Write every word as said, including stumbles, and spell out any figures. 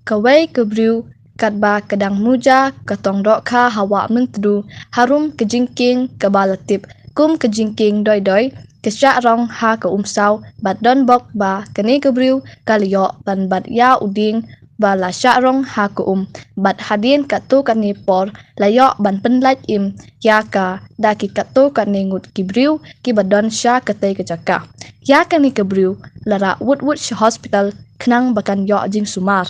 Kawei ka briew katba ka dang muja ka tong dohkha ha Wah Myntdu, harum ka jingkieng kaba la tip kum ka jingkieng doi doi, ka shah rong ha ka um saw bad don bok ba kane ka briew ka la ïoh ban bat ïa u dieng ba la shah rong ha ka um, bad hadien katto katne por la ïoh ban pynlait im ïa ka da ki katto katne ngut ki briew kiba don sha katei ka jaka. Ïa kane ka briew la rah wut wut sha hospital khnang ba kan ïoh jingsumar.